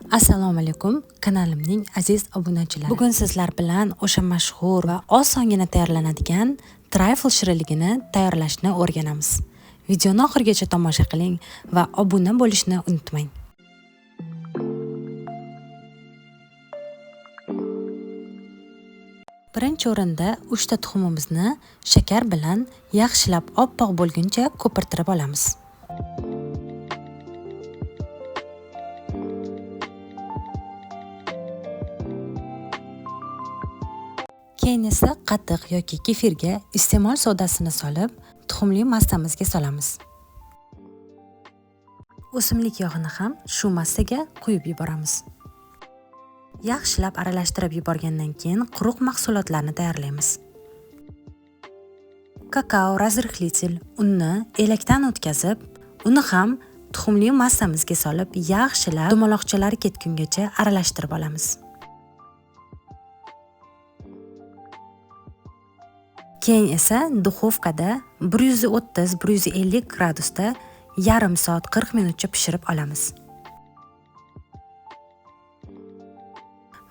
Assalomu alaykum kanalimning aziz obunachilari. Bugun sizlar bilan o'sha mashhur va osongina tayyorlanadigan trifle shirinligini tayyorlashni o'rganamiz. Videoni oxirigacha tomosha qiling va obuna bo'lishni unutmang. Birinchi o'rinda 3 ta tuxumimizni shakar bilan yaxshilab oppoq bo'lguncha ko'pirtirib olamiz. Keyin esa qatiq yoki kefirga iste'mol sodasini solib, tuxumli massamizga solamiz. O'simlik yog'ini ham shu massaga quyib yuboramiz. Yaxshilab aralashtirib yuborgandan keyin quruq mahsulotlarni tayyorlaymiz. Kakao разрыхлитель unni elakdan o'tkazib, uni ham tuxumli massamizga solib, yaxshilab dumaloqchalari ketgungacha aralashtirib olamiz. Keyin esa duxovkada 130-150 gradusda yarim soat 40 minutcha pishirib olamiz.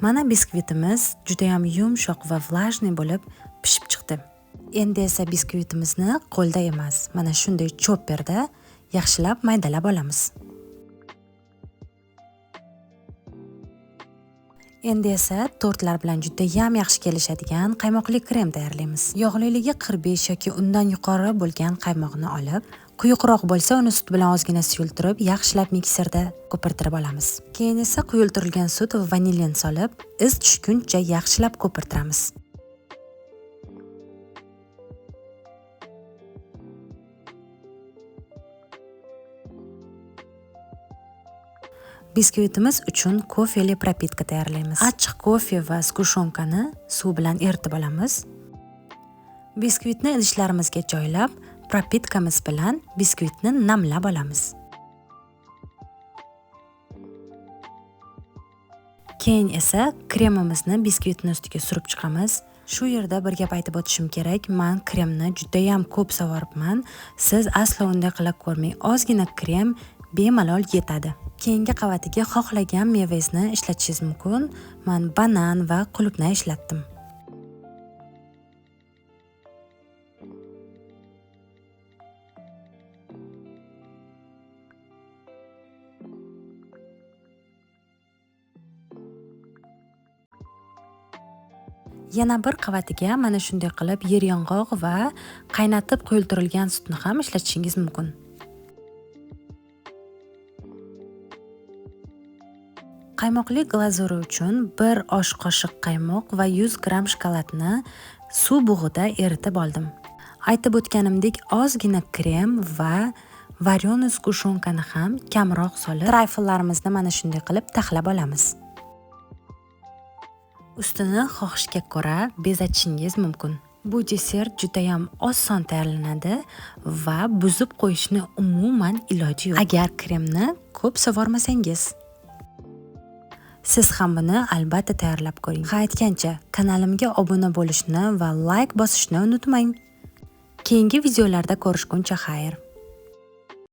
Mana biskvitimiz juda ham yumshoq va vlajniy bo'lib pishib chiqdi. Endi esa biskvitimizni qo'lda emas, mana shunday chopperda yaxshilab maydalab olamiz. Endi esa tortlar bilan juda ham yaxshi kelishadigan qaymoqli krem tayyorlaymiz. Yog'liligi 45 yoki undan yuqori bo'lgan qaymoqni olib, quyuqroq bo'lsa uni sut bilan ozgina suyultirib, yaxshilab mikserda ko'pirtirib olamiz. Keyin esa quyultirilgan sut va vanilin solib, iz tushguncha yaxshilab ko'pirtiramiz. Biskvitimiz uchun kofeli propitka tayyorlaymiz. Achchiq kofe va sgushonkani suv bilan eritib olamiz. Biskvitni idishlarimizga joylab, propitkamiz bilan biskvitni namlab olamiz. Keyin esa kremimizni biskvitni ustiga surib chiqamiz. Shu yerda bir gap aytib o'tishim kerak, men kremni juda ham ko'p sovoribman. Siz aslo unday qilib ko'rmang. Ozgina krem bemalol yetadi. Keyingi qavatiga xohlagan mevangizni ishlatishingiz mumkin. Men banan va qulupnay ishlatdim. Yana bir qavatiga mana shunday qilib yer yong'oq va qaynatib quyultirilgan sutni ham ishlatishingiz mumkin. Qaymoqli glazuri uchun 1 osh qoshiq qaymoq va 100 gramm shokoladni suv bug'ida eritib oldim. Aytib o'tganimdek, ozgina krem va varyoniy sgushonkani ham kamroq solib, triflelarimizni mana shunday qilib taxlab olamiz. Ustini xohishga ko'ra bezatishingiz mumkin. Bu desert juda ham oson tayyorlanadi va buzib qo'yishni umuman iloji yo'q. Agar kremni ko'p sovormasangiz. Siz ham buni albatta tayyorlab ko'ring. Ha, aytgancha, kanalimga obuna bo'lishni va like bosishni unutmang. Keyingi videolarda ko'rishguncha xayr.